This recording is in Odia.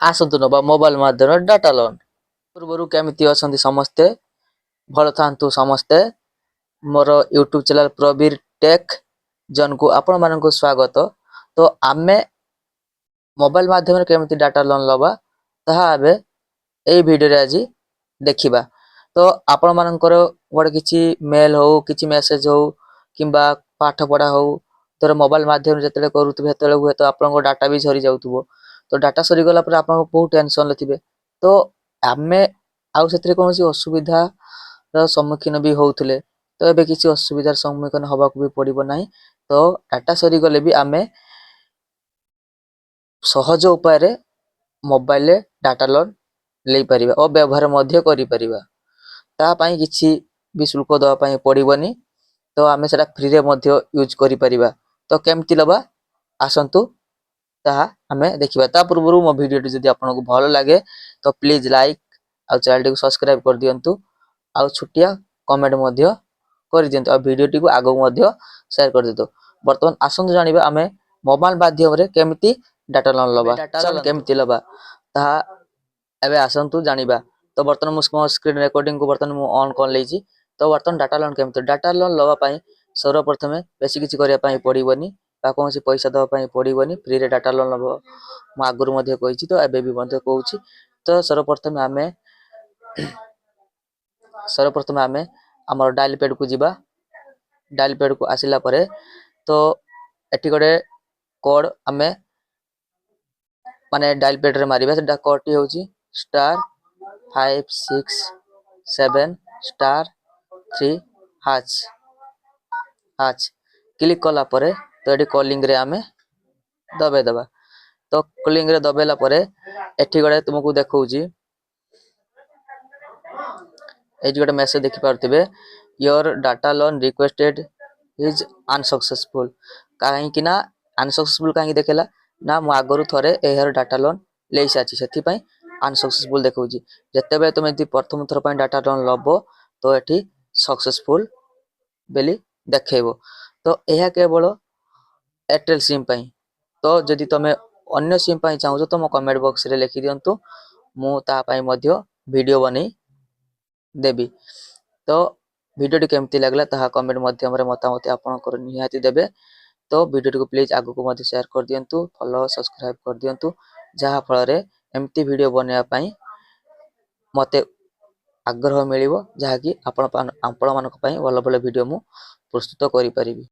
ଆସନ୍ତୁ ନେବା ମୋବାଇଲ ମାଧ୍ୟମରେ ଡାଟା ଲୋନ୍। ପୂର୍ବରୁ କେମିତି ଅଛନ୍ତି ସମସ୍ତେ? ଭଲ ଥାନ୍ତୁ ସମସ୍ତେ। ମୋର ୟୁଟ୍ୟୁବ୍ ଚ୍ୟାନେଲ୍ ପ୍ରବୀର ଟେକ୍ ଜନ୍କୁ ଆପଣମାନଙ୍କୁ ସ୍ୱାଗତ। ତ ଆମେ ମୋବାଇଲ ମାଧ୍ୟମରେ କେମିତି ଡାଟା ଲୋନ୍ ନେବା, ତାହା ଏବେ ଏଇ ଭିଡ଼ିଓରେ ଆଜି ଦେଖିବା। ତ ଆପଣମାନଙ୍କର ଗୋଟେ କିଛି ମେଲ୍ ହଉ, କିଛି ମେସେଜ୍ ହଉ କିମ୍ବା ପାଠ ପଢ଼ା ହଉ, ଧର ମୋବାଇଲ ମାଧ୍ୟମରେ ଯେତେବେଳେ କରୁଥିବେ, ସେତେବେଳେ ହୁଏତ ଆପଣଙ୍କ ଡାଟା ବି ସରିଯାଉଥିବ। ତ ଡାଟା ସରିଗଲା ପରେ ଆପଣ ବହୁତ ଟେନସନରେ ଥିବେ। ତ ଆମେ ଆଉ ସେଥିରେ କୌଣସି ଅସୁବିଧାର ସମ୍ମୁଖୀନ ବି ହେଉଥିଲେ, ତ ଏବେ କିଛି ଅସୁବିଧାର ସମ୍ମୁଖୀନ ହେବାକୁ ବି ପଡ଼ିବ ନାହିଁ। ତ ଡାଟା ସରିଗଲେ ବି ଆମେ ସହଜ ଉପାୟରେ ମୋବାଇଲରେ ଡାଟା ଲୋନ୍ ନେଇପାରିବା ଓ ବ୍ୟବହାର ମଧ୍ୟ କରିପାରିବା। ତା ପାଇଁ କିଛି ବି ଶୁଳ୍କ ଦେବା ପାଇଁ ପଡ଼ିବନି। ତ ଆମେ ସେଟା ଫ୍ରିରେ ମଧ୍ୟ ୟୁଜ୍ କରିପାରିବା। ତ କେମିତି ନେବା, ଆସନ୍ତୁ ତାହା ଆମେ ଦେଖିବା। ତା ପୂର୍ବରୁ ମୋ ଭିଡ଼ିଓଟି ଯଦି ଆପଣଙ୍କୁ ଭଲ ଲାଗେ, ତ ପ୍ଲିଜ୍ ଲାଇକ୍ ଆଉ ଚ୍ୟାନେଲଟିକୁ ସବସ୍କ୍ରାଇବ୍ କରିଦିଅନ୍ତୁ ଆଉ ଛୋଟିଆ କମେଣ୍ଟ ମଧ୍ୟ କରିଦିଅନ୍ତୁ ଆଉ ଭିଡ଼ିଓଟିକୁ ଆଗକୁ ମଧ୍ୟ ସେୟାର କରିଦିଅନ୍ତୁ। ବର୍ତ୍ତମାନ ଆସନ୍ତୁ ଜାଣିବା, ଆମେ ମୋବାଇଲ ମାଧ୍ୟମରେ କେମିତି ଡାଟା ଲୋନ୍ ନେବା। ଡାଟା ଲୋନ୍ କେମିତି ନେବା, ତାହା ଏବେ ଆସନ୍ତୁ ଜାଣିବା। ତ ବର୍ତ୍ତମାନ ମୁଁ ମୋ ସ୍କ୍ରିନ୍ ରେକର୍ଡ଼ିଂକୁ ବର୍ତ୍ତମାନ ମୁଁ ଅନ୍ କରିନେଇଛି। ତ ବର୍ତ୍ତମାନ ଡାଟା ଲୋନ୍ କେମିତି, ଡାଟା ଲୋନ୍ ନେବା ପାଇଁ ସର୍ବପ୍ରଥମେ ବେଶୀ କିଛି କରିବା ପାଇଁ ପଡ଼ିବନି ବା କୌଣସି ପଇସା ଦେବା ପାଇଁ ପଡ଼ିବନି। ଫ୍ରିରେ ଡାଟା ଲୋନ୍ ନେବ, ମୁଁ ଆଗରୁ ମଧ୍ୟ କହିଛି, ତ ଏବେ ବି ମଧ୍ୟ କହୁଛି। ତ ସର୍ବପ୍ରଥମେ ଆମେ ଆମର ଡାଇଲ୍ ପ୍ୟାଡ଼୍କୁ ଯିବା। ଡାଇଲ୍ ପ୍ୟାଡ଼୍କୁ ଆସିଲା ପରେ ତ ଏଠି ଗୋଟେ କୋଡ଼୍ ଆମେ ମାନେ ଡାଇଲ୍ ପ୍ୟାଡ଼୍ରେ ମାରିବା। ସେଟା କୋଡ଼୍ଟି ହେଉଛି *567*3##। କ୍ଲିକ୍ କଲା ପରେ ତ ଏଠି କଲିଂରେ ଆମେ ଦବେଇ ଦେବା। ତ କଲିଂରେ ଦବେଇଲା ପରେ ଏଠି ଗୋଟେ ତୁମକୁ ଦେଖଉଛି, ଏଇଠି ଗୋଟେ ମେସେଜ ଦେଖିପାରୁଥିବେ, "Your data loan requested is unsuccessful"। କାହିଁକି ନା ଅନସକ୍ସେସଫୁଲ୍ କାହିଁକି ଦେଖେଇଲା ନା, ମୁଁ ଆଗରୁ ଥରେ ଏହାର ଡାଟା ଲୋନ୍ ନେଇସାରିଛି, ସେଥିପାଇଁ ଅନସକ୍ସେସଫୁଲ୍ ଦେଖାଉଛି। ଯେତେବେଳେ ତୁମେ ଯଦି ପ୍ରଥମ ଥର ପାଇଁ ଡାଟା ଲୋନ୍ ନେବ, ତ ଏଠି ସକ୍ସେସଫୁଲ୍ ବୋଲି ଦେଖେଇବ। ତ ଏହା କେବଳ ଏୟାରଟେଲ୍ ସିମ୍ ପାଇଁ। ତ ଯଦି ତୁମେ ଅନ୍ୟ ସିମ୍ ପାଇଁ ଚାହୁଁଛ, ତ ମୋ କମେଣ୍ଟ ବକ୍ସରେ ଲେଖିଦିଅନ୍ତୁ, ମୁଁ ତା ପାଇଁ ମଧ୍ୟ ଭିଡ଼ିଓ ବନେଇ ଦେବି। ତ ଭିଡ଼ିଓଟି କେମିତି ଲାଗିଲା, ତାହା କମେଣ୍ଟ ମାଧ୍ୟମରେ ମତାମତ ଆପଣଙ୍କର ନିହାତି ଦେବେ। ତ ଭିଡ଼ିଓଟିକୁ ପ୍ଲିଜ୍ ଆଗକୁ ମଧ୍ୟ ସେୟାର କରିଦିଅନ୍ତୁ, ଫଲୋ ସବସ୍କ୍ରାଇବ୍ କରିଦିଅନ୍ତୁ, ଯାହାଫଳରେ ଏମିତି ଭିଡ଼ିଓ ବନେଇବା ପାଇଁ ମୋତେ ଆଗ୍ରହ ମିଳିବ, ଯାହାକି ଆପଣମାନଙ୍କ ପାଇଁ ଭଲ ଭଲ ଭିଡ଼ିଓ ମୁଁ ପ୍ରସ୍ତୁତ କରିପାରିବି।